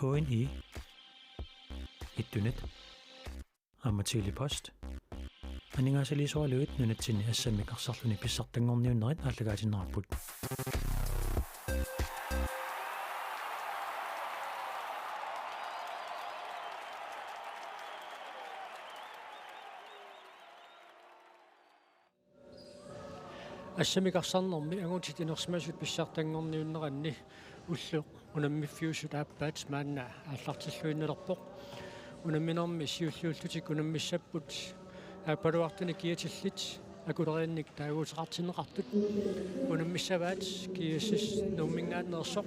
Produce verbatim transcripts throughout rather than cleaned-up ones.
K N I, Ittunet, aamma Tele-Post. Aningaasaliisugaluit nunatsinni assammik arsarluni pissartanngorniunnerit aallakaatinneqarput. Assammik arsarnermi angutit inersimasut pissartanngorniunneranni ulloq unammiffiusut aappaat maanna aallartilluinnalerpoq. Unamminermi siulliullutik unammissapput aappaluartunik kiatillit akuleriinnik taaguuteqartinneqartut. Unammissavaat G S S Nuumminngaanneersoq.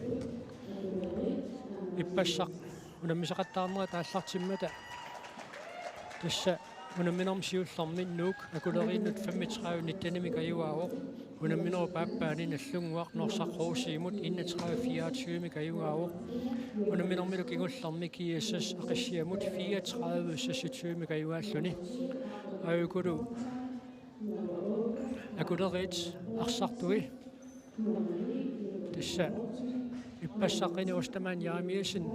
Ippassaq unammisaqattaarnerat aallartimmata tassa unamminermi siullermi Nuuk akuleriinnut femogtredive nittenimik ajugaavoq. Unamminerup aappaani Nagdlunguaq Norsaq Rosiimut enogtredive fireogtyvemik ajugaavoq. Unamminermilu kingullermi G S S Aqissiamut fireogtredive seksogtyvemik ajugaalluni. Aajukulu akuleriit arsartui tassa ippassaq Rene Ostermann Jeremiassen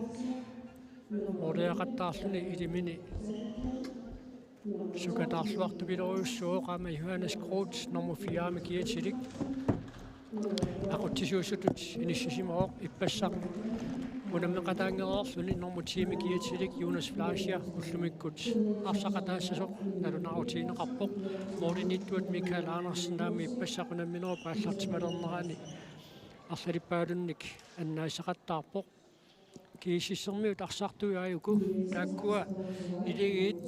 måliaqattaarluni ilimini sukataarluartupilorujussuuvoq aamma Johannes Groth nummer fire-mi kiatilik aqutsisuusutut inissisimavoq. Ippassaq unammeqataangereerluni nummer ti-mi kiatilik Jonas Fleischer ullumikkut arsaqataassasoq nalunaarutigineqarpoq. Målimiittuat Michael Andersen aamma ippassaq unamminerup aallartimalernerani arlalippaalunnik annaasaqattaarpoq. G S S-ermiut arsartui aajuku taakkua iligiit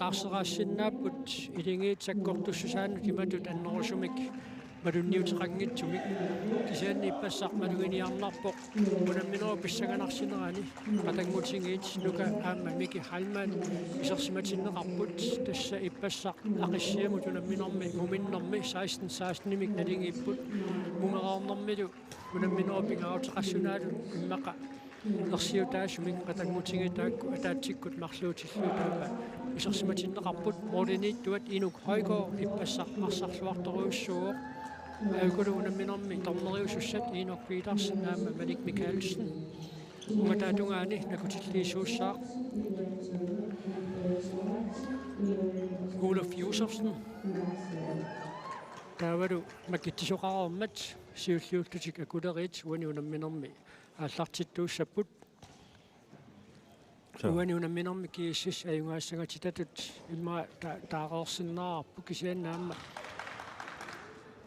taarseraassinnaapput iligiit sakkortussusaannut imatut annerusumik malunniuteqanngitsumik. Kisianni ippassaq maluginiarnarpoq unamminerup pissanganarsinerani qatanngutigiit Nuka aamma Miki Heilmann isersimatinneqarput. Tassa ippassaq Aqissiamut unamminermi muminnermi seksten seksten-imik naligiipput. Mumereernermilu unamminerup pingaaruteqassunaalu immaqa ersiutaasumik qatanngutigiit taakku ataatsikkut marluutillugit taama isersimatinneqarput. Målimiittuat Inuk Højgaard ippassaq arsarluartorujussuuvoq. Aajukulu unamminermi dommeriusussat Inuk Petersen aamma Malik Mikaelsen. Ungataatungaani nakutilliisuussaaq Olof Josefsen. Taavalu makitsisoqareermat siulliullutik akuleriit uani unamminermi aallartittuussapput. Suu. Uani unamminermi G S S ajugaassagatitaatut immaqa ta-, taareersinnaavarput kisianni aamma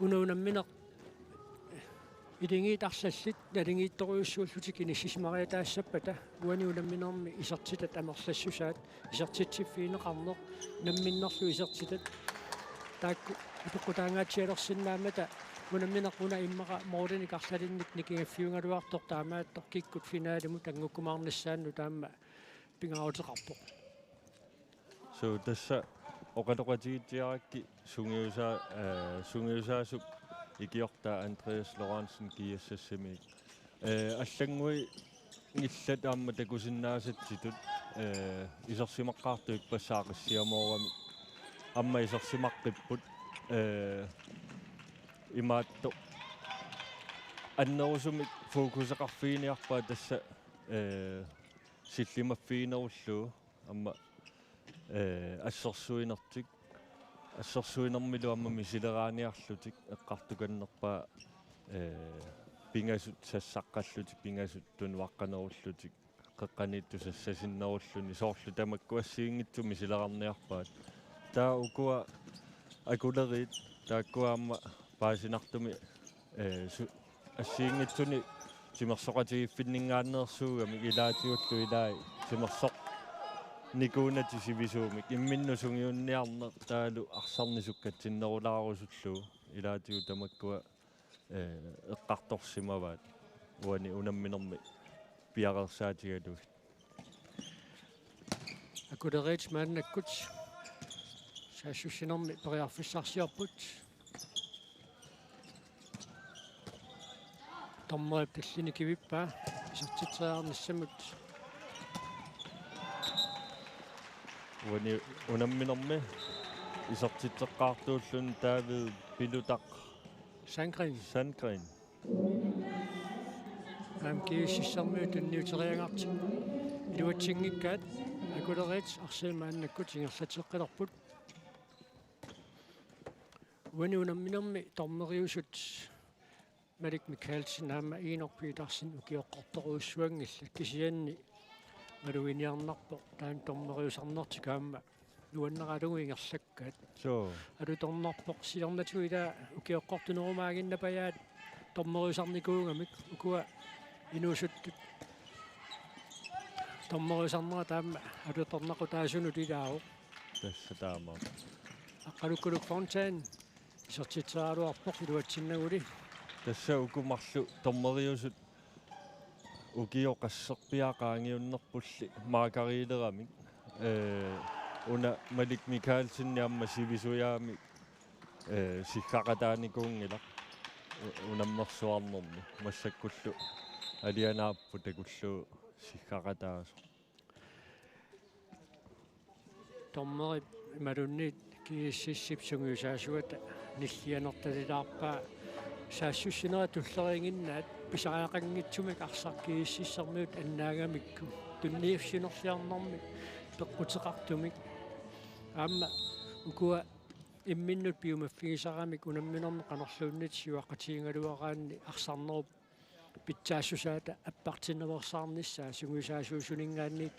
una unammineq iligiit arlallit naligiittorujussuullutik inissisimariataassappata uani unamminermi isertitat amerlassusaat isertitsiffigineqarneq namminnerlu isertitat taakku apeqqutaangaatsialersinnaammata unammineq una immaqa målinik arlalinnik nikigaffiugaluartoq taamaattoq kikkut finalimut anngukkumaarnissaannut taama pingaaruteqarpoq. Suu, tassa oqaloqatigiitsiarakkit sungiusaa-, eh, sungiusaasup ikiortaa Andreas Lorentzen G S S-imi. Eh, allannguinngillat aamma takusinnaasatsitut, eh, isersimaqqaartut ippassaq Aqissiamooramik aamma isersimaqqipput, eh, imaattoq annerusumik fokuseqarfiginiarpaat tassa, eh, sillimaffiginerullugu aamma, eh, assersuinertik, assersuinermilu aamma misileraaniarlutik eqqartukannerpaat, eh, pingasut sassaqqallutik, pingasut tunuaqqanerullutik, qeqqaniittut sassasinnerulluni, soorlu tamakku assigiinngitsut misilerarniarpaat. Taava ukua akuleriit taakkua aamma paasinartumik, eh, su-, assigiinngitsunik timersoqatigiiffinninngaanneersuugamik ilaatigullu ilai timersoq nikuunatik sivisuumik imminnut sungiunniarneq taavalu arsarneq sukkatsinnerulaarusullugu ilaatigut tamakkua, eh, eqqartorsimavaat uani unamminermi piareersaatigalugit. Akuleriit maannakkut saassussinermi periarfissarsiorput. Dommerip tallini kivippaa isertitseriarnissamut. Uani unamminermi isertitseqqaartuulluni David Pilutaq Sandgreen. Sandgreen. Aamma G S S-ermiut tunniuteriagartik. Iluatsinngikkaat Akuleriit arsamik maannakkut ingerlatseqqilerput. Uani unamminermi dommeriusut Malik Mikaelsen aamma Inok Petersen ukioqqortorujussuanngillat, kisianni maluginiarnarpoq taanna dommeriusarnertik aamma nuannaralugu ingerlakkaat. Suu. Alutornarpoq siornatigut ilaa ukioqqortunerumaaginnarpajaat dommeriusarnikuugamik, ukua inuusuttut dommeriusarnerat aamma alutornaqutaasunut ilaavoq. Tassa taama. Aqqalukkuluk Fontaine isertitseraluarpoq iluatsinnaguli. Tassa uku marluk dommeriusut ukioq qasserpiaq qaangiunnerpulli maakariileramik. Ee, una Malik Mikaelsen aamma sivisujaamik, ee, siggaqataanikuunngilaq u-, unammersuarnermi. Massakkullu alianaapput takullugu siggaqataasoq. Dommerip imaluunniit GSS-ip sungiusaasuata nillianertalilaarpaa saassussinerat tulleriiginnaat pisariaqanngitsumik arsaq GSS-ermiut annaagamikku tunniussinerliarnermik peqquteqartumik. Aamma ukua imminnut piumaffigisaramik unamminermi qanorluunniit siuaqqatigigaluaraanni arsarnerup pitsaassusaata appartinnaveersaarnissaa sungiusaasuusuninngaanniit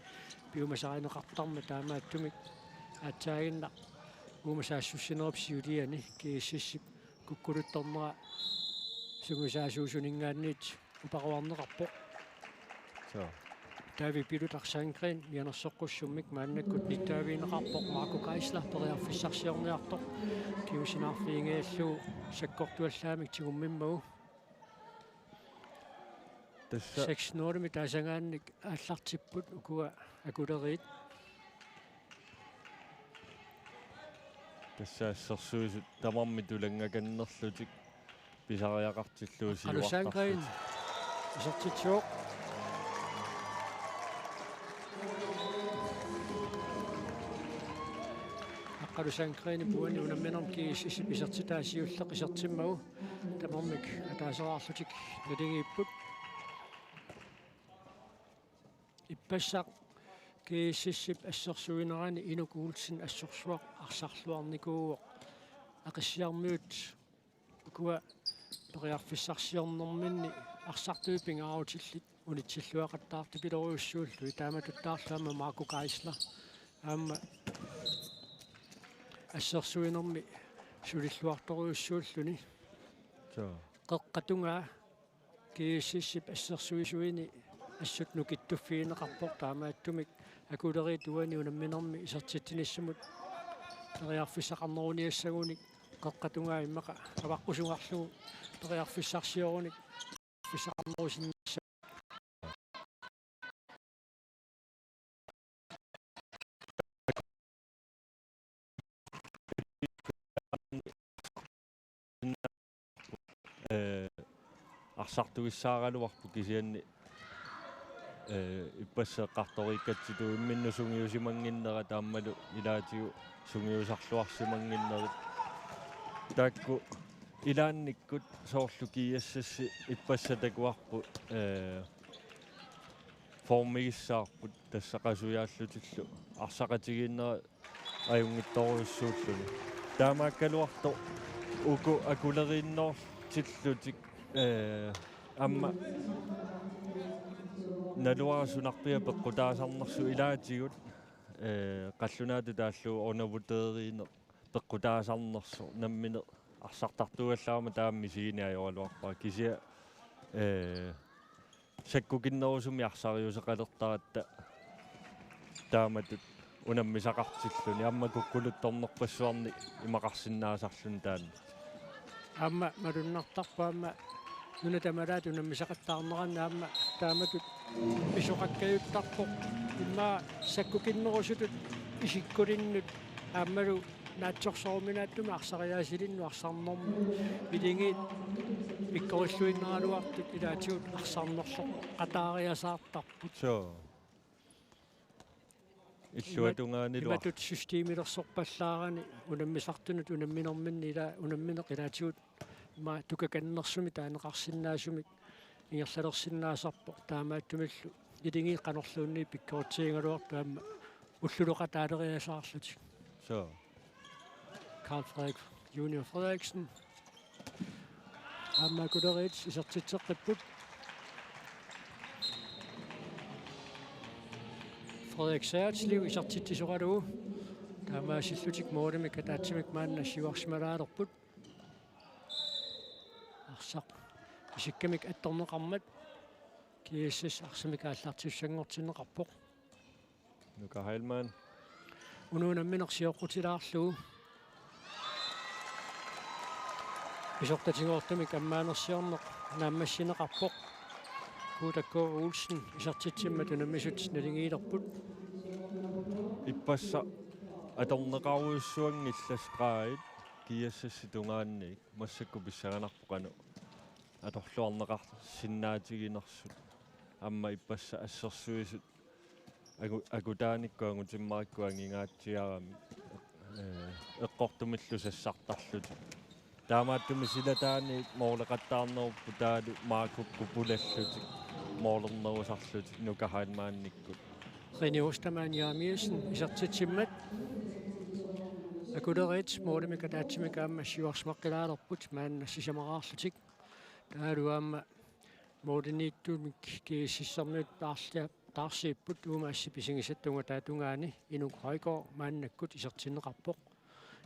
piumasarineqartarmat, taamaattumik aatsaaginnaq uumassaassussinerup siuliani GSS-ip kukkuluttornera sungiusaasuusuninngaanniit uparuarneqarpoq. Suu. David Pilut Arsangren mianersoqqussummik maannakkut nittaavigineqarpoq, Marco Geisler periarfissarsiorniartoq kingusinnaarfigigalugu sakkortuallaamik tigummimmagu. Tassa seks nul-imik taasagaannik aallartipput ukua Akuleriit. Tassa assersuisut tamarmik tulanngakannerlutik pisariaqartillugu Aqqalu Sandgreen siuartarlutik. Isertitsivoq. Aqqalu Sandgreenip uani unamminermi GSS-ip isertitaa siulleq isertimmagu tamarmik ataaseraarlutik naligiipput. Ippassaq GSS-ip assersuinerani Inuk Olsen assorsuaq arsarluarnikuuvoq. Aqissiarmiut ukua periarfissarsiornerminni arsartui pingaarutillit unitsilluaqattaartupilorujussuullugit, taamatuttaarlu aamma Marco Geisler aamma assersuinermi sulilluartorujussuulluni. Suu. Qeqqata tungaa GSS-ip assersuisuini assut nukittuffigineqarpoq, taamaattumik Akuleriit uani unamminermi isertitsinissamut periarfissaqarneruniassagunik qeqqata tungaa immaqa avaqqusunnarlugu periarfissarsiorunik periarfissaqarnerusinnaassaaq. Ee, arsartugissaaraluarput kisianni, ee, ippassaq eqqartoriikkatsitut imminnut sungiusimannginnerat aammalu ilaatigut sungiusarluarsimannginnerit. Taakku ilaannikkut soorlu GSS ippassaq takuarput, ee, formigissaarput tassa qasujaallutillu arsaqatigiinnerat ajunngitsorujussuulluni. Taamaakkaluartoq uku Akuleriinnoortillutik, ee, aamma naluara sunarpiaq peqqutaasarnersoq ilaatigut, ee, qallunaatut taallugu undervurderiineq peqqutaasarnersoq nammineq arsartartuugallarama taama misigineq ajoraluarpara, kisianni, ee, sakkukinnerusumik arsariuseqalertaratta taamatut unammisaqartilluni aamma kukkuluttornerpassuarnik imaqarsinnaasarluni taanna. Aamma malunnartarpoq aamma nuna tamalaat unammisaqattaarneranni aamma taamatut pisoqakkajuttarpoq, immaqa sakkukinnerusutut isikkulinnut aammalu naatsorsoruminaatsumik arsariaasilinnut arsarnermut. Iligiit pikkorilluinnaraluartut ilaatigut arsarnerloqataariasaartarput. Suu. Illuatungaaniluar- Imatut systemilersorpallaarani unammisartunut unamminerminni ila unammineq ilaatigut ima tukakannersumik taaneqarsinnaasumik ingerlalersinnaasarpoq, taamaattumillu Nilingit qanorluunniit pikkoritsuugaluartut aamma ulluloqataaleriasaarlutik. Suu. Karl Frederik Junior Frederiksen. Aamma Akuleriit isertitseqqipput. Frederik Særtsliv isertitsisoralugu. Taamaasillutik målimik ataatsimik maanna siuarsimalaalerput. Arsaq isikkamik attorneqarmat. G S S arsamik aallartissanngortinneqarpoq. Nuka Heilmann. Una unammineq sioqqutilaarlugu. Pisortatigoortumik ammaanersiorneq naammassineqarpoq. Kuutakko Olsen isertitsimmat unammisut naligiilerput. Ippassaq atorneqarujussuanngillat qaavit G S S-ip tungaanniit massakkut pissanganarpoq qanoq atorluarneqarsinnaatiginersut. Aamma ippassaq assersuisut agu-, akutaanikkut angutimmakkut angingaatsiarami, eh, eqqortumillu sassartarlutik. Taamaattumik silataani måleqattaarnerupput taavalu Markukkut pulallutik målernerusarlutik Nuka Heilmannikkut. René Ostermann Jeremiassen isertitsimmat. Akuleriit målimik ataatsimik aamma siuarsimaqqilaalerput maanna sisamaraarlutik. Taavalu aamma målimiittumik G S S-ermiut taarlia-, taarsiipput uuma assi pisigisattunga taatungaani Inuk Højgaard maannakkut isertinneqarpoq.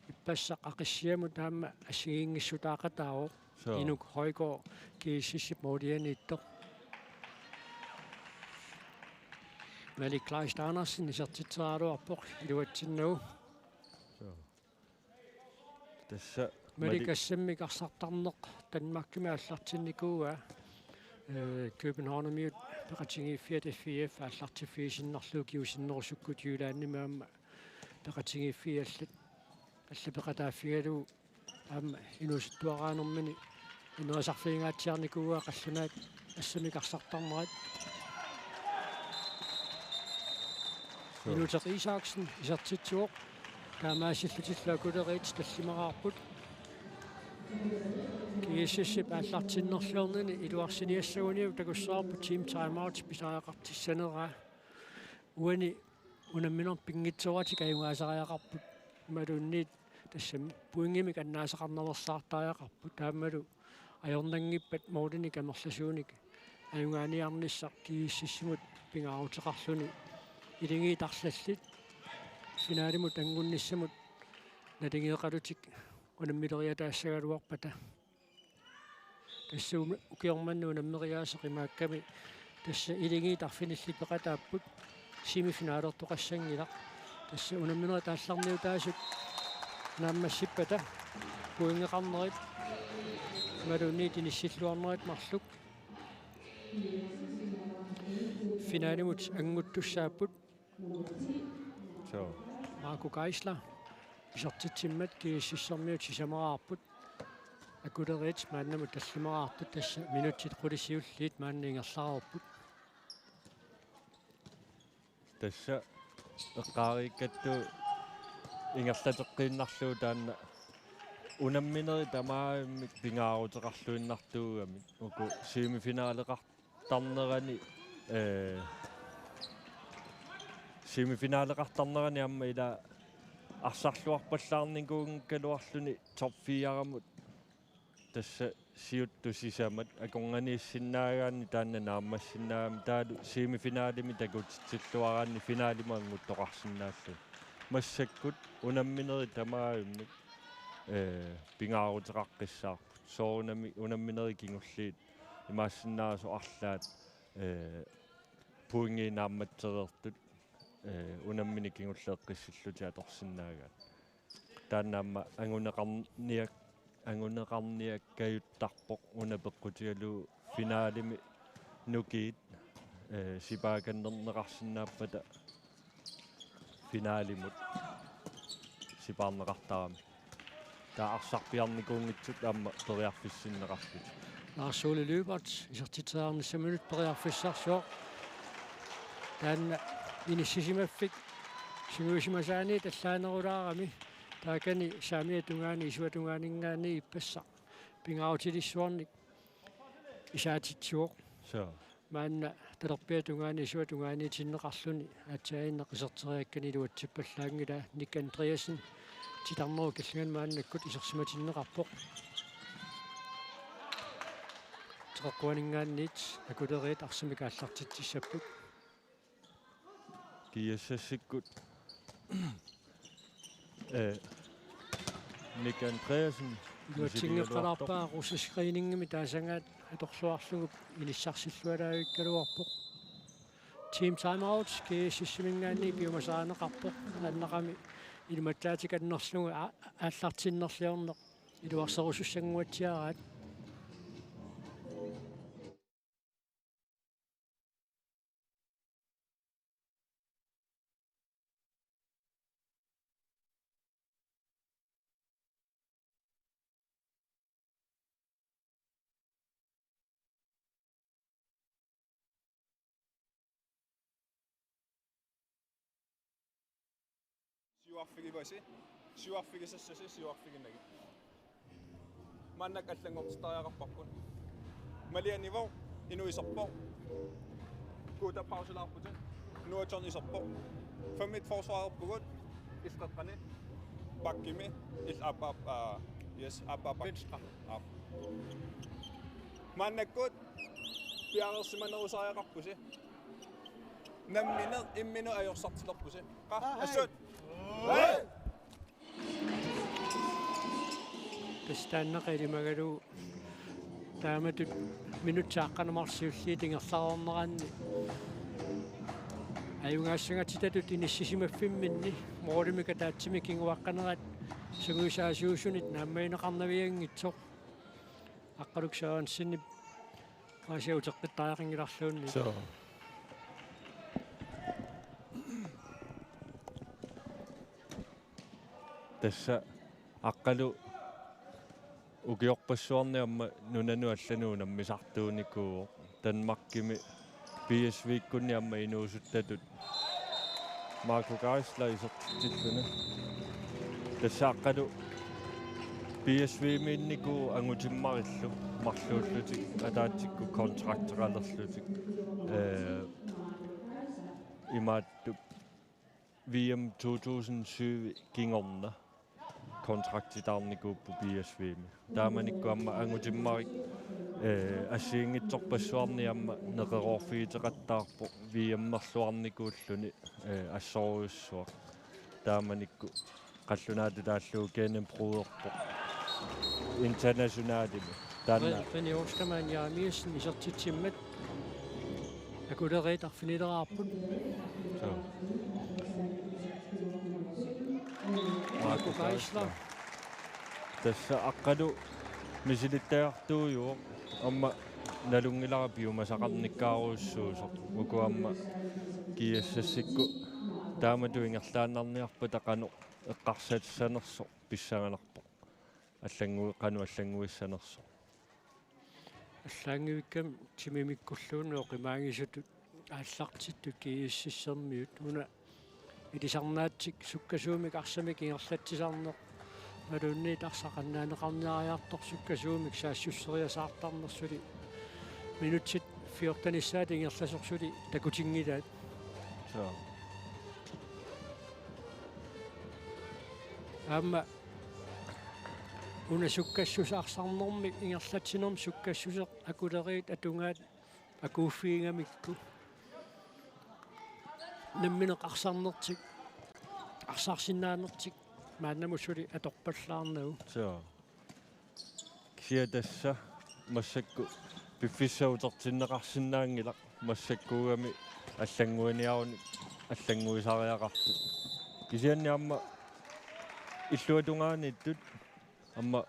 Ippassaq Aqissiamut aamma assigiinngissutaaqataavoq. Suu. Inuk Højgaard G S S-ip målianiittoq. Malik Kleist Andersen isertitseraluarpoq iluatsinnagu. Suu. Tassa Malik Malik assammik arsartarneq Danmarkimi aallartinnikuuaa. Eh, Københavnimiut peqatigiiffiata F I F aallartiffigisinnaalluni kingusinnerusukkut Jyllandimi aamma peqatigiiffiit allat, alla peqataaffigalugu aamma inuusuttuaraanermini ineriartorfigingaatsiarnikuuaa qallunaat assammik arsartarnerat. Suu. Inuuteq Isaksen isertitsivoq. Taamaasillutillu Akuleriit tallimaraarput. G S S-ip aallartinnerluarnini iluarsiniassaguniuk takussavarput team timeout pisariaqartissaneraa. Uani unammineq pinngitsooratik ajugaasariaqarput. Imaluunniit tassami pointimik annaasaqarnaveersaartariaqarput. Taamalu ajornanngippat målinik amerlasuunik ajugaaniarnissaq G S S-imut pingaaruteqarluni. Iligiit arlallit finalimut anngunnissamut naligeeqalutik unammileriataassagaluarpata. Tassa una-, ukioq manna unammeriaaseq imaakkami tassa iligiit arfinillit peqataapput, semifinalertoqassanngilaq. Tassa unamminerit aallarniutaasut naammassippata pointeqarnerit imaluunniit inissilluarnerit marluk finalimut annguttussaapput. Suu. Marco Geisler isertitsimmat G S S-ermiut sisamaraarput. Akuleriit maannamut tallimaraartut, tassa minutsit qulit siulliit maanna ingerlareerput. Tassa eqqaariikkattut ingerlateqqiinnarlugu taanna unamminerit tamaavimmik pingaaruteqarluinnartuugamik uku semifinaleqartarnerani, eh, semifinaleqartarnerani aamma ila arsarluarpallaarnikuunngikkaluarluni top fire-mut tassa siuttut sisamat akornanniissinnaagaanni taanna naammassinnaagami taavalu semifinalemi takutitsilluaraanni finalimut annguttoqarsinnaalluni. Massakkut unamminerit tamaavimmik, eh, pingaaruteqaqqissaarput. Soorunami unamminerit kingulliit imaassinnaasoq arlaat, eh, pointit naammatsereertut, eh, unammineq kingulleeqqissillutik atorsinnaagaat. Taanna aamma anguneqarniak-, anguneqarniakkajuttarpoq una peqqutigalugu finalemi nukiit, eh, sipaakannerneqarsinnaappata finalimut sipaarneqartarami. Taava arsarpiarnikuunngitsut aamma periarfissinneqarlutik. Lars Ole Lyberth isertitseriarnissaminut periarfissarsivoq. Taanna inissisimaffik sungiusimasaaniit allaanerulaarami. Taakani saamiata tungaani isuata tungaaninngaanniit ippassaq pingaarutilissuarnik isaatitsivoq. Suu. Maanna talerpiata tungaani isuata tungaaniitinneqarluni aatsaannguaq iserteriakkani iluatsippallaanngilaq. Nick Andreasen titarnerup killingani maannakkut isersimatinneqarpoq. Teqeqquaninngaanniit Akuleriit arsamik aallartitsissapput. G S S-ikkut. Eh, Nick Andreasen. Iluatsinngikkaluarpaa, russisk screeningimi taasagaat atorluarlugu inissarsilluaraavikkaluarpoq. Team timeout, G S S-iminngaanniit piumasarineqarpoq. Annaqami iluatsaatik annerlugu a-, aallartinnerliorneq iluarserusussannguatsiaraat. Siuarfigivasi, siuarfigisassasi, siuarfiginagit. Maannakkut allanngortittariaqarparput. Maliani Vogt, inuk iserpoq. Guuta pausulaarputit. Nuatsoni iserpoq. Femmit forsvarerpugut. Illit qeqqani. Bakkimi. Illit aappaa, aa, yes, aappaa bak-, venstre. Aap. Maannakkut piareersimanerusariaqarpusi. Nammineq imminut ajorsartilerpusi. Qa-, assut. Tassa taannaqa ilimagalugu taamatut minutsit aqqaneq-marluk siulliit ingerlareerneranni ajugaassagatitut inissisimaffimminni målimik ataatsimik kinguaqqanerat sungiusaasuusunit naammagineqarnavianngitsoq. Aqqaluk Sørensenip aasiit uteqqittariaqanngilarluunniit. Suu. Tassa Aqqalu ukiorpassuarni aamma nunanut allanut unammisartuunikuuvoq. Danmarkimi B S V-kkunni aamma inuusuttatut Marco Geisler isertitsilluni. Tassa Aqqalu B S V-miinnikuuvoq angutimmarillu marluullutik ataatsikkut kontrakteqalerlutik. Ee, imaattup V M to tusind syv kingorna kontraktitaarnikuupput B S V-mi. Taamanikkut aamma angutimmarik, eh, assigiinngitsorpassuarni aamma neqeroorfigiteqattaarpoq V M-erluarnikuulluni, eh, assorujussuaq. Taamanikkut qallunaatut taallugu Gennembruderpoq internationalimi. Taanna Re-, René Ostermann Jeremiassen isertitsimmat Akuleriit arfinileraarput. Suu. Marco Geisler. Tassa Aqqalu misilittagartuujuvoq aamma nalunngilara piumasaqarnikkaarujussuusoq. Uku aamma G S S-ikkut taamatut ingerlaannarniarpata qanoq eqqarsatissanersoq pissanganarpoq. Allanngu-, qanoq allannguissanersoq. Allaanngivikkami timimikkulluunniit oqimaagisutut aallartittut G S S-ermiut una ilisarnaatsik sukkasuumik arsamik ingerlatsisarneq. Imaluunniit arsaq qannaaneqarniariartoq sukkasuumik saassusseriasaartarneq suli. Minutsit fjortenissaat ingerlasoq suli takutinngilaat. Suu. Aamma una sukkassuseq arsarnermik ingerlatsinermi sukkassuseq Akuleriit atugaat akuuffigigamikku. Nammineq arsarnertik, arsarsinnaanertik maannamut suli atorpallaarnagu. Suu. Kisianni tassa massakkut piffissaq utertinneqarsinnaanngilaq, massakkuugami allannguiniarunik allannguisariaqartut. Kisianni aamma illuatungaaniittut aamma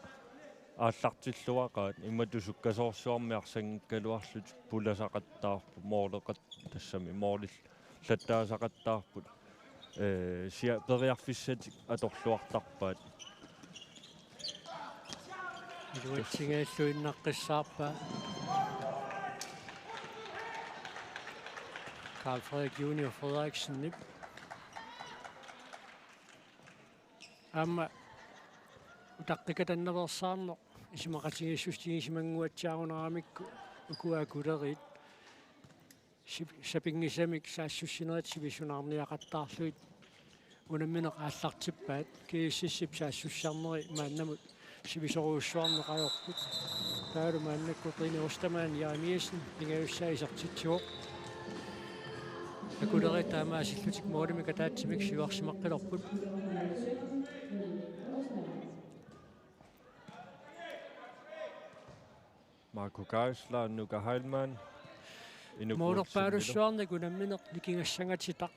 aallartilluaqaat, imatut sukkasoorsuarmik arsanngikkaluarlutik pulasaqattaarput, mooleqat-, tassami moolil-, lattaasaqattaarput. Ee, sia-, periarfissatik atorluartarpaat. Iluatsinngilluinnaqqissaarpaa Carl Frederik Junior Frederiksenip. Aamma utaqqikatannaveersaarneq isumaqatigiissutigisimanguatsiarunaramikku ukua Akuleriit. sip-, sapinngisamik saassussinerit sivisunaarniaqattaarlugit unammineq aallartippaat. GSS-ip saassussiarneri maannamut sivisorujussuarneq ajorput. Taavalu maannakkut Rene Ostermann Jeremiassen pingajussaa isertitsivoq. Akuleriit taamaasillutik målimik ataatsimik siuarsimaqqilerput. Marco Geisler, Nuka Heilmann. Inuk Målerpaalussuarnik unammineq nikingassangatitaq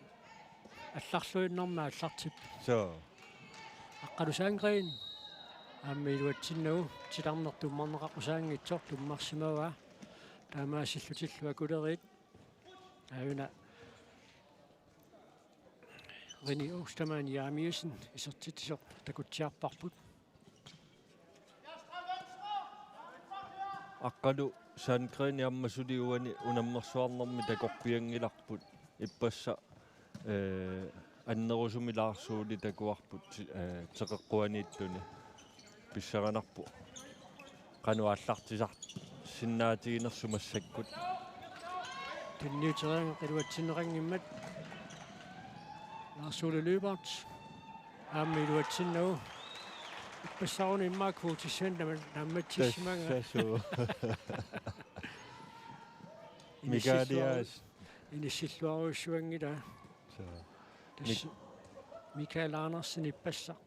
allarluinnarmi aallartippoq. Soo. Aqqalu Sandgreen aamma iluatsinnagu titarneq tummarneqaqqusaanngitsoq tummarsimavaa. Taamaasillutillu Akuleriit aajuna Rene Ostermann Jeremiassen isertitsisoq takutsiarparput. Aqqalu Sandgreen aamma suli uani unammersuarnermi takorpianngilarput. Ippassaq, eh, annerusumik Lars Ole takuarput, eh, teqeqquaniittuni. Pissanganarpoq qanoq aallartisarsinnaatiginersoq massakkut. Tunniuteriarneq iluatsinneqanngimmat. Lars Ole Lyberth aamma iluatsinnagu. Ippassaq una immaqa kvotissanut naammatsissimagaa. Tassa suu. Inissilluaru-, Michaelias. Inissilluarujussuanngilaa. Soo. Tassa Mik- Michael Andersen ippassaq.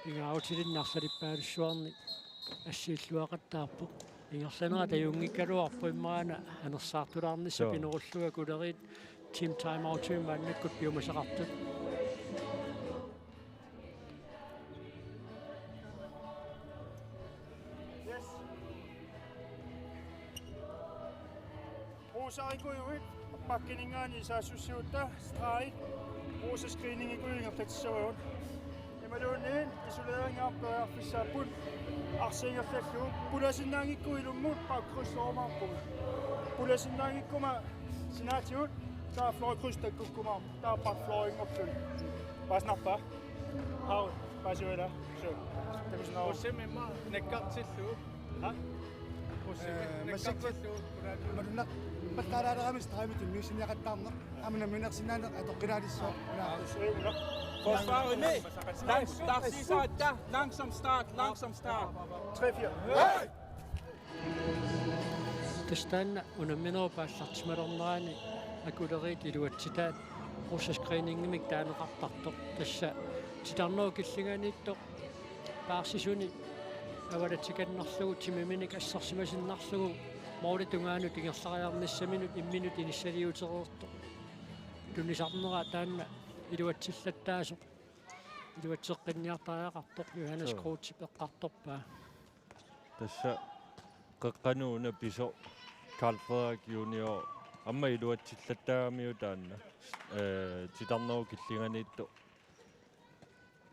Pingaarutilinnik arlalippaalussuarnik assiilluaqattaarpoq. Ingerlanerata ajunngikkaluarpoq immaqa anersaartulaarnissaq. Soo. Pinerullugu Akuleriit team timeoutimik maannakkut piumasaqartut. Yes. Ruusarikujuit, bakkininngaanniit saassussiuutta, stregit, rosa screeningikujuit ingerlatissavagut. Imaluunniit isoleringaarput periarfissaapput, arsi ingerlallugu, pulasinnaanngikkuit ilummut, bakkryds sorumaarpugut. Pulasinnaanngikkuma sinaatigut, taava fløjkryds takkukkumaarpoq, taava bakfløjinngorluni. Paasisarpa? Hav, paasiuala. Suu. Takusinnaavat. Ussimi immaqa nakkartillugu. Ha? Ussimi, eh, nakkartillugu. Malunnaq, pattaalaalerami stregimik tunniussiniaqattaarneq. Aamma namminersinnaaneq atoqqilaalissooq. Forsvarimi. Langs-, taarsiisaat, langsom start, langsom start. Tre fire. Tassa taanna unamminerup aallartimalernerani Akuleriit iluatsitaat rosa screeningimik taaneqartartoq. Tassa titarnerup killinganiittoq paarsisuni avalatsikannarlugu timiminik assersimasinnarlugu målip tungaanut ingerlariarnissaminut imminut inissaliutereertoq. Tunisarnera taanna iluatsillattaasoq. Iluatseqqinniartariaqartoq Johannes, suu, Krutip eqqartorpaa. Tassa qeqqanut una pisoq Karl Frederik junior aamma iluatsillattaagamiuk taanna, eh, titarnerup killinganiittoq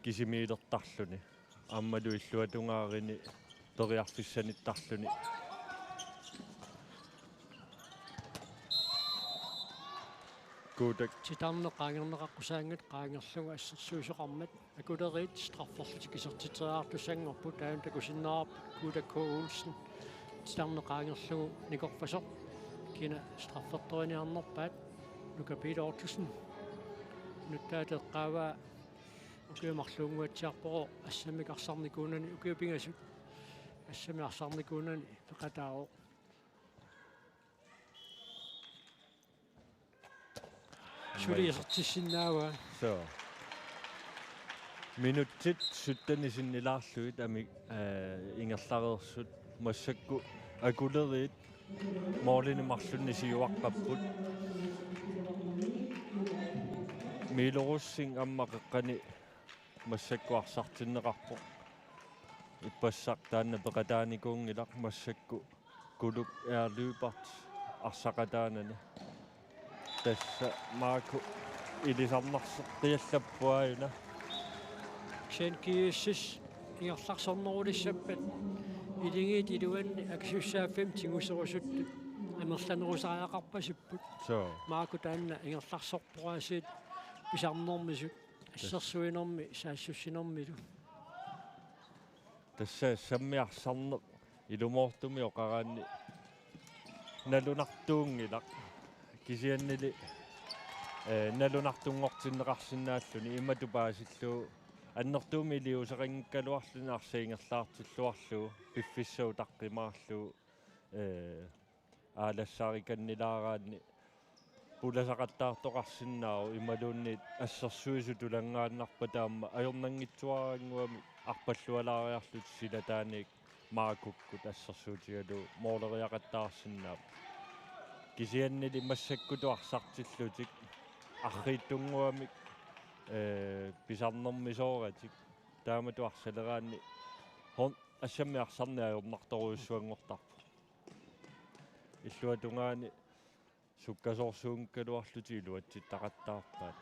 kisimiilertarluni. Aammalu illuatungaarini periarfissanittarluni. Kuutak. Titarneq qaangerneqaqqusaanngitsoq qaangerlugu assersuisoqarmat. Akuleriit strafferlutik isertitseriartussanngorput, taanna takusinnaavarput Kuutak K. Olsen titarneq qaangerlugu nikorfasoq. Kina straffertoriniarnerpaat? Nuka Peter Ottosen. Nuttaata eqqaavaa ukiut marluunnguatsiarpoq assammik arsarnikuunani, ukiut pingasut assammik arsarnikuunani peqataavoq. Suli isertissinnaavaa. Soo. Minutsit syttenit sinnilaarlugit amik, eh, ingerlareersut massakkut Akuleriit målinik marlunnik siuaqqapput. Milo Rosing aamma qeqqani massakkut arsartinneqarpoq. Ippassaq taanna peqataanikuunngilaq massakkut Kuluk R. Lyberth arsaqataanani. Tassa Marco ilisarnarseqqiallapput aajuna. Kisianni GSS ingerlarsornerulissappat Akuleriit iluanni akisussaaffimmi tiguserusuttut amerlanerusariaqarpasipput. Soo. Marco taanna ingerlarsorpoq aasiit pisarnermisut. Assersuinermi saassussinermilu. Tassa assammik arsarneq ilumoortumik oqaraanni Nalunartuunngilaq. Kisiannili, eh, nalunartunngortinneqarsinnaalluni imatut paasillugu annertuumik iliuuseqanngikkaluarluni arsaq ingerlaartilluarlugu piffissaq utaqqimaarlugu, eh, aalassaarikannilaaraanni pulasaqattaartoqarsinnaavoq imaluunniit assersuisut tulanngaannarpata aamma ajornanngitsuaraannguamik arpallualaariarlutik silataaniit Markukkut assersuutigalugu mooleriaqattaarsinnaapput. Kisiannili massakkutut arsartillutik arriitsunnguamik, eh, pisarnermisooratik taamatut arsaleraanni hon-, assammik arsarneq ajornartorujussuanngortarpoq. Illuatungaani sukkasoorsuunngikkaluarlutik iluatsittaqattaarpaat.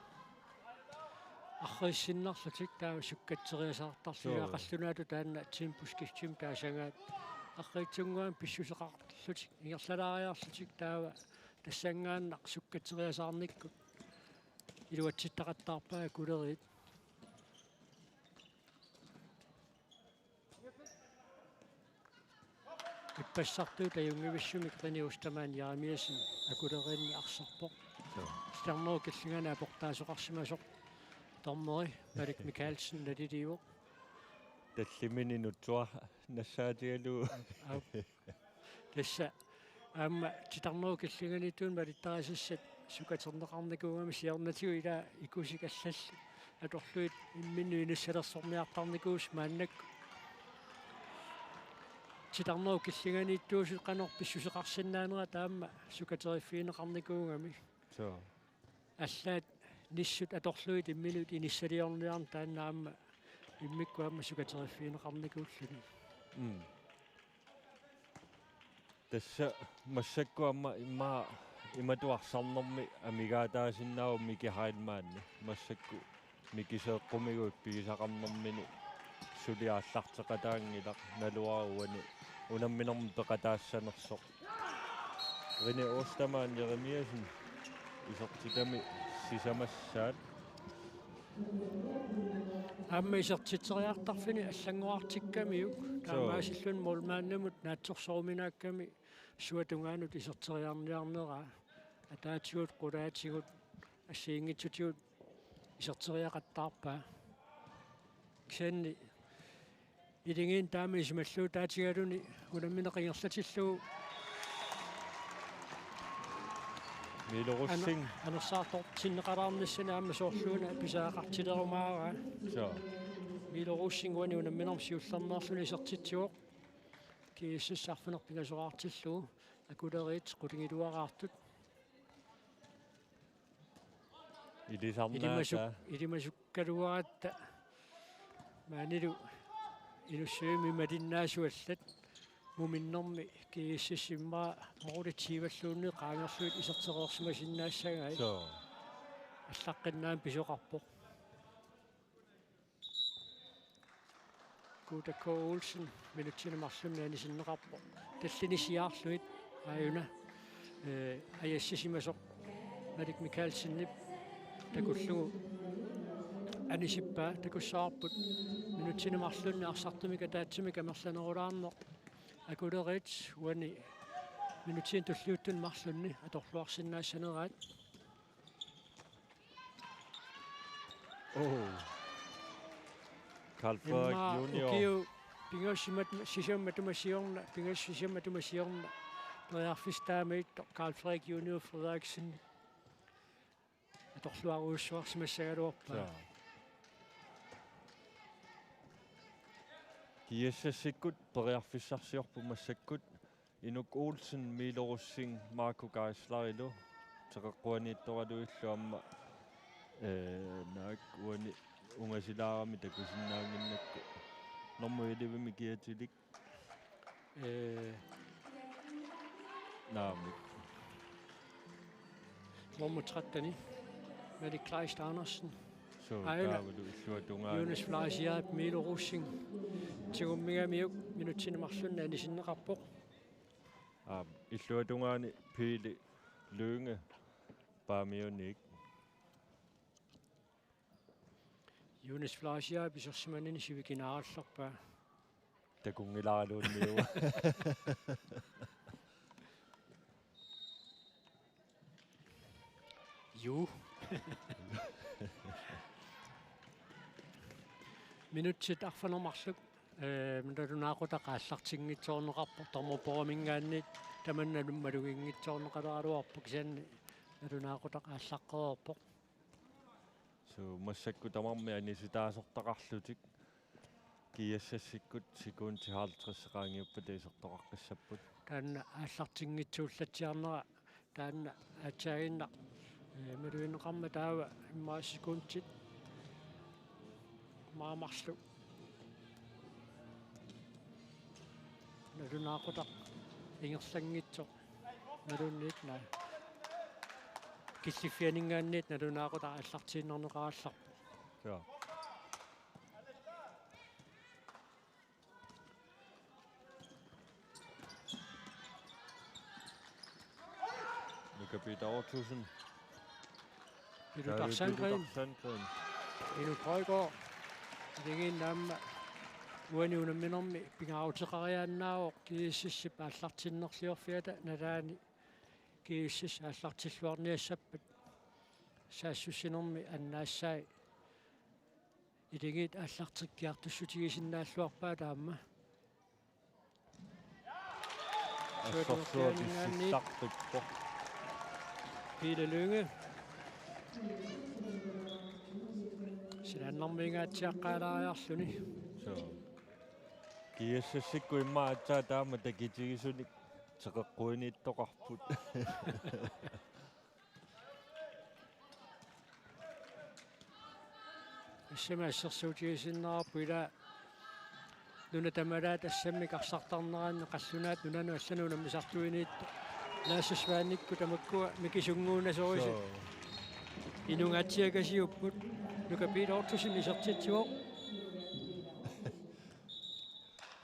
Arriissinnarlutik taava sukkatseriasaartarlutik. Suu. Qallunaatut taanna temposkiftimi taasagaat. Arriitsunnguamik pissuseqarlutik, ingerlalaariarlutik taava tassanngaannaq sukkatseriasaarnikkut iluatsittaqattaarpaat Akuleriit. Ippassartut ajunngivissumik René Ostermann Jeremiassen Akuleriinni arsarpoq. Suu. Titarnerup killingani aportaasoqarsimasoq dommeri Malik Mikaelsen naliliivoq. Talliminut nutsuaq nassaatigalugu. Au. Tassa aamma titarnerup killinganiittunik malittarisassat sukaterneqarnikuugamik siornatigut ilaa ikusik allallu atorlugit imminnut inissalersorniartarnikuusoq maannakkut. Titarnerup killinganiittuusut qanoq pissuseqarsinnaanerat aamma sukateriffigineqarnikuugami. Suu. Allaat nissut atorlugit imminut inissaliorniarneq taanna aamma immikkut aamma sukateriffigineqarnikuulluni. Mm. Tassa massakkut aamma immaqa imatut arsarnermi amigaataasinnaavoq Miki Heilmanni. Massakkut Miki seeqqumigut ippigisaqarnermini suli aallarteqataanngilaq, naluara uani unamminermi peqataassanersoq. René Ostermann Jeremiassen isertitami sisamassaat. Aamma isertitseriartarfini allanngorartikkamiuk. Suu. Taamaasilluni målmandimut naatsorsoruminaakkami suut tungaanut iserteriarniarneraa. Ataatigut, qulaatigut, assigiinngitsutigut iserteriaqattaarpaa. Kisianni Iligiinnaq taama isumalluutaatigaluni unammineq ingerlatillugu Milo Rosing. Aner-, anersaartortinneqalaarnissani aamma soorluuna pisariaqartilerumaaraa. Suu. Milo Rosing uani unamminermi siullermeerluni isertitsivoq. G S S arfineq-pingasoraartillugu Akuleriit qulingiluaraartut. Ilisarnaata. Ilimasuk-, ilimasukkaluaratta maanilu Inussivimmi malinnaasuallat muminnermi G S S immaqa målip tyvelluunniit qaangerlugit isertereersimasinnaassagai. Suu. Allaqqinnaani pisoqarpoq. Guuta K. Olsen minutsini marlunni anisinneqarpoq. Tallinisiaarlugit aajuna, eh, ajassisimasoq Malik Mikaelsenip takullugu anisippaa. Takussavarput minutsini marlunni arsartumik ataatsimik amerlanerulaarneq. Akuleriit uani minutsini tulliuttuni marlunni atorluarsinnaassaneraat. Oh. Carl Frederik Immaqa junior. Ukiut pingasut sisamat matuma siorna, pingasut sisamat matuma siorna. Periarfissaq taamaattoq Carl Frederik junior Frederiksen. Atorluarujussuarsimassagaluarpaa. Suu. G S S-ikkut periarfissarsiorput massakkut. Inuk Olsen, Milo Rosing, Marco Geislerilu teqeqquaniittoralugillu aamma, eh, naak uani ungasilaarami takusinnaannginnakku. Nummer ellevemi kiatilik. Eh. Naamik. Nummer tretten, Malik Kleist Andersen. Suu, aajuna. Taavalu illuatungaani. Jonas Fleischerip Milo Rosing tigummigamiuk minutsini marlunni anisinneqarpoq. Aap, illuatungaani Pele Lynge Paamiunik. Jonas Fleischerip isersimanini sivikinaarallarpaa. Takunngilaaraluunniuvoq. Juu. Minutsit arfineq-marluk, eh, nalunaaqutaq aallartinngitsoorneqarpoq dommerboruminngaanniit, tamanna maluginngitsoorneqaleraluarpoq, kisianni nalunaaqutaq aallaqqereerpoq. Suu, massakkut tamarmik anisitaasortaqarlutik. GSS-ikkut sekundit halvtreds qaangiuppata isertoqaqqissapput. Taanna aallartinngitsuullatsiarnera taanna aatsaaginnaq, eh, malugineqarmat taava immaqa sekundit maani marluk. Nalunaaqutaq ingerlanngitsoq. Nalunniit naa. Killiffianinngaanniit nalunaaqutaq aallartiinnarneqarallarpoq. Joo. Nuka Peter Ottosen. Pilutar Sandgreen. Pilutar Sandgreen. Inuk Højgaard. Iligiinnarmi uani unamminermi pingaaruteqariaannaavoq GSS-ip aallartinnerliorfiata nalaani GSS aallartilluarniassappat saassussinermi annaassai. Iligiit aallartikkiartussutigisinnaalluarpaat aamma. Assorsuaq pissuttarpippoq. Pele Lynge. Silaannarmiingaatsiaqqaalaariarluni. Suu. GSS-ikkut immaqa aatsaat taama takitigisunik teqeqquiniittoqarput. Tassami assersuutigisinnaarput ila nuna tamalaat assammik arsartarneranni qallunaat nunanut allanut unammisartuiniittoq. Lasse Svanekkut tamakkua mikisunnguunasorisat. Suu. Inungaatsiakasiupput. Nuka Peter Ottosen isertitsivoq.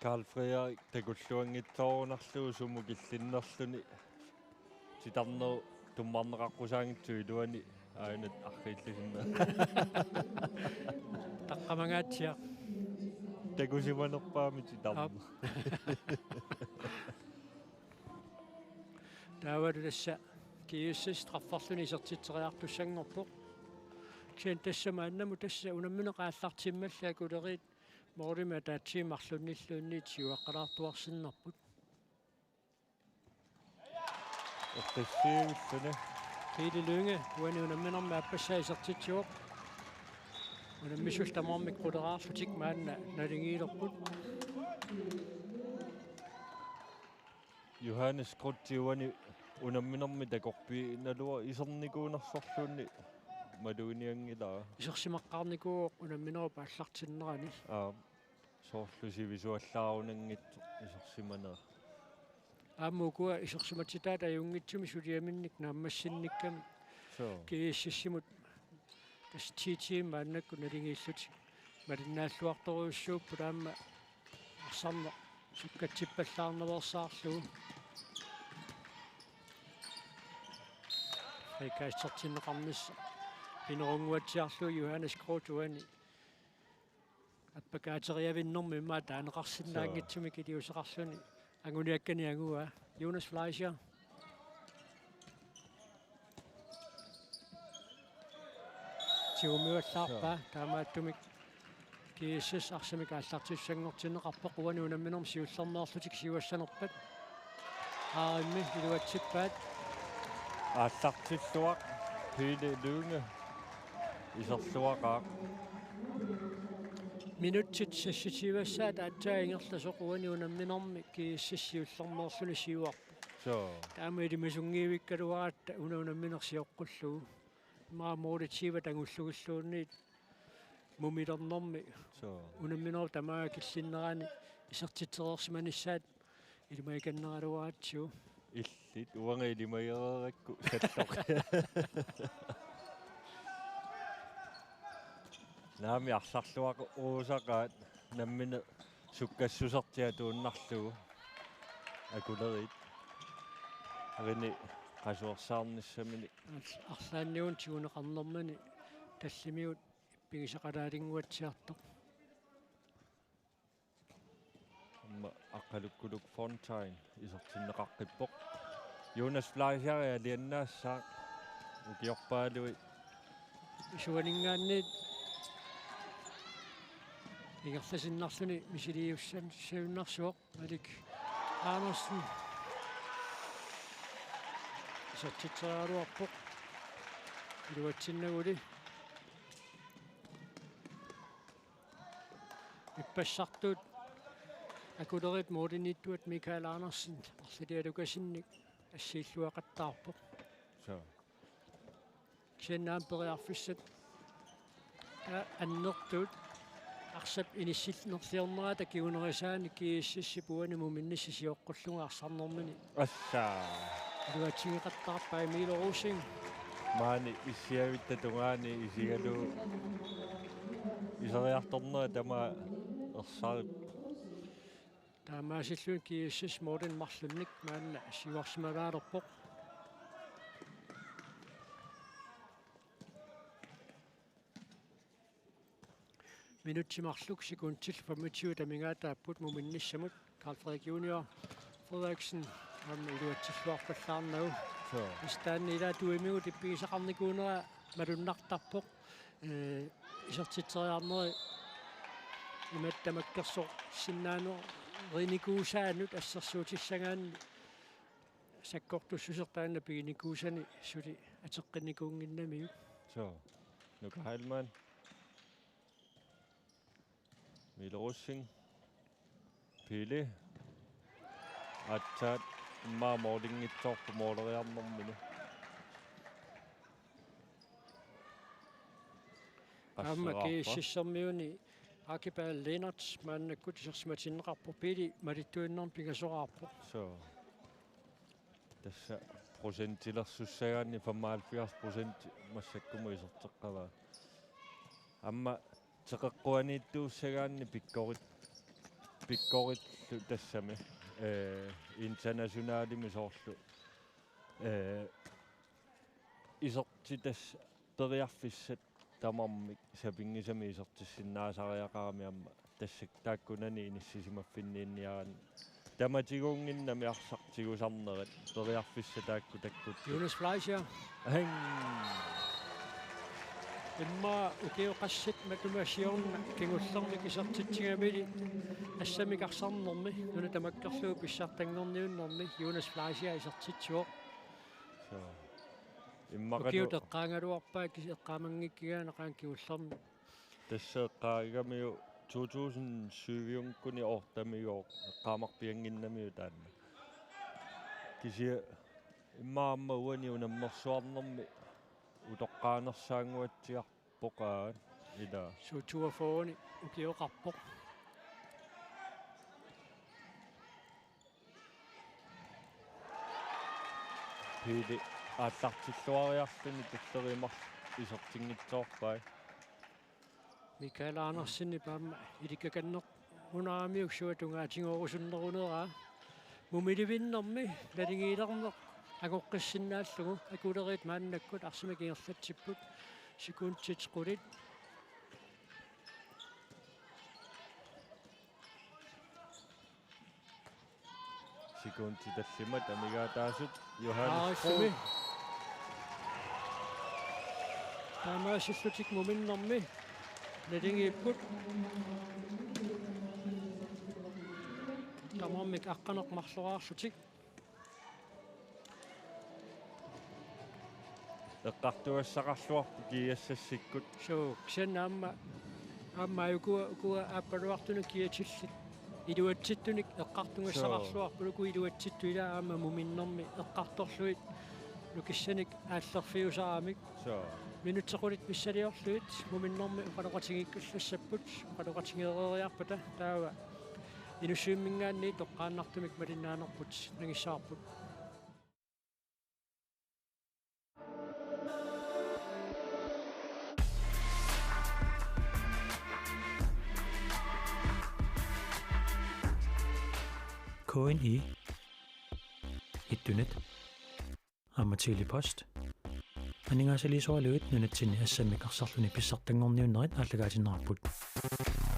Karl Frederik takulluanngitsoorunarlugu sumut killinnerluni. Titarnerup tummarneqaqqusaanngitsoq iluani aajuna arriillisinna. Taqqamangaatsiaq. Takusimanerpaamik titarneq. Aap. Taavalu tassa GSS strafferluni isertitseriartussanngorpoq. Kisianni tassa maannamut tassa unammineq aallartimmalli Akuleriit målimik ataatsip marlunnilluunniit siuaqqalaartuarsinnarput. Eqqissivilluni. Pele Lynge uani unamminermi aappassaa isertitsivoq. Unammisullu tamarmik quleraarlutik maanna naligiilerput. Johannes Krutz uani unamminermi takorpiinaluaq isernikuunersorluunniit maluginianngilara. Isersimaqqaarnikuuvoq unamminerup aallartinnerani. Aap. Soorlu sivisuallaarunanngitsoq isersimanera. Aamma ukua isersimatitaat ajunngitsumik suliaminnik naammassinnikkami. Suu. GSS-imut tassa T T-mik maannakkut naligiillutik malinnaalluartorujussuupput aamma arsarneq sukkatippallaarnaveersaarlugu. Frikastertinneqarnissaq pinerunnguatsiarlugu Johannes Krutz uani appakaateriavinnermi immaqa taaneqarsinnaanngitsumik iliuuseqarluni anguniakkani anguaa. Jonas Fleischer. Tigumivallaarpaa. Joo. Taamaattumik GSS arsamik aallartissanngortinneqarpoq uani unamminermi siullermeerlutik siuassanerpat. Aarimmi iluatsippaat. Aallartilluaq Pele Lynge iserluaqaaq. Minutsit seksogtyve-ssaat aatsaat ingerlasoq uani unamminermi GSS siullermeerluni siuarpoq. Suu. Taama ilimasunngivikkaluaratta una unammineq sioqqullugu. Immaqa målip tyve angullugilluunniit mumilernermi. Suu. Unamminerup tamaanga killinnerani isertitsereersimanissaat ilimagikanneraluaratsigu. Illit uanga ilimagereerakku salloq. Naamik arsarluaquusaqaat nammineq sukkassusertik atuinnarlugu Akuleriit. Arini qasuersaarnissaminik. Arl-, arlaanniunut tiguneqarnermini tallimigut ippigisaqalaalinnguatsiartoq. Aamma Aqqalukkuluk Fontain isertinneqaqqippoq. Jonas Fleischer aliannaassaaq. Ukiorpaaluit. Isuaninngaanniit ingerlasinnarluni misiliussan siunnarsuoq Malik Andersen. Isertitseriaraluarpoq. Iluatsinnaguli. Ippassartut Akuleriit målimiittuat Mikael Andersen arlalialukasinnik assiilluaqattaarpoq. So. Kisianni aamma periarfissat, aa, annertuut arsap inissinnerliornerata kingunerisaanik GSS-ip uani muminnissaq sioqqullugu arsarnermini. Assa. Iluatsigeqattaarpai Milo Rosing. Maani issiavitta tungaani isigalugu iseriartornera tamaat ersarippoq. Taamaasilluni GSS målimi marlunnik maanna siuarsimavaalerpoq. Minutsit marluk sekundit femogtyve amigaataapput muminnissamut. Karl Frederik Junior Frederiksen aamma iluatsilluarpallaarnagu. So. Istaanni ilaat uimigut ippigisaqarnikuunera malunnartarpoq. Ee, isertitseriarneri imatut tamakkersorsinnaanerusinikuusaannut assersuutissagaanni sakkortussuseq taanna piginikuusani suli ateqqinnikuunnginnamiuk. So. Nuka Heilmann. Milo Rosing. Pele. Aatsaat immaqa målinngitsoorpoq måleriarnermini. Aamma qasseqarpa. GSS-ermiuni Akipal Lennert maannakkut isersimatinneqarpoq, Pele malittuinnarmik pingasoraarpoq. So. Tassa procentilersussagaanni femoghalvfjerds procent massakkumut iserteqqavaa. Aamma teqeqquaniittuussagaanni pikkorit-, pikkorillu tassami, ee, internationalimi soorlu, ee, isertitassat periarfissat tamarmik sapinngisamik isertissinnaasariaqarami aamma tassa taakkunani inissisimaffinniinniaraanni. Tamatiguunnginnami arsaq tigusarnerat periarfissat taakku takkuttoq. Jonas Fleischer. Ahing. Immaqa ukiut qassit matuma siorna kingullermik isertitsigamili assammik arsarnermi nuna tamakkerlugu pissartanngorniunnermi Jonas Fleischer isertitsivoq. So. Immaqa ukiut eqqaagaluarpaat kisi eqqaamanngikkigaanni qanga kingullermik. Tassa eqqaagamiuk to tusind syviukkuni ottemiuk eqqaamarpiannginnamiuk taanna. Kisianni immaqa aamma uani unammersuarnermi utoqqaanersaannguatsiarpoq aat ila. Suu toogfyrre-ni ukioqarpoq. Pele aallartilluariarluni tulleriit marluk isertinngitsoorpai. Mikael Andersenip aamma ilikkakannerunaramiuk sua tungaatigorusunneruneraa. Mumilivinnermi naligiilerneq angoqqissinnaallugu Akuleriit maannakkut arsamik ingerlatsipput sekundit qulit. Sekundit tallimat amigaataasut Johannes Aarissumi. Fogh. Taamaasillutik muminnermi naligiipput. Tamarmik aqqaneq-marloraarlutik. Eqqartugassaqarluarpoq GSS-ikkut. Suu, kisianni aamma, aamma ukua, ukua aappaluartunut kiatillit iluatsittunik eqqartugassaqarluarput. Suu. Uku iluatsittut ila aamma muminnermi eqqartorlugit nukissanik aallerfiusaramik. Suu. Minutsit qulit missiliorlugit muminnermi oqaloqatigiikkullassapput, oqaloqatigeereeriarpata taava Inussivimminngaanniit toqqaannartumik malinnaanerput nangissavarput. K N I, Ittunet, aamma Tele-Post aningaasaliisoralugit nunatsinni assammik arsarluni pissartanngorniunnerit aallakaatinneqarput.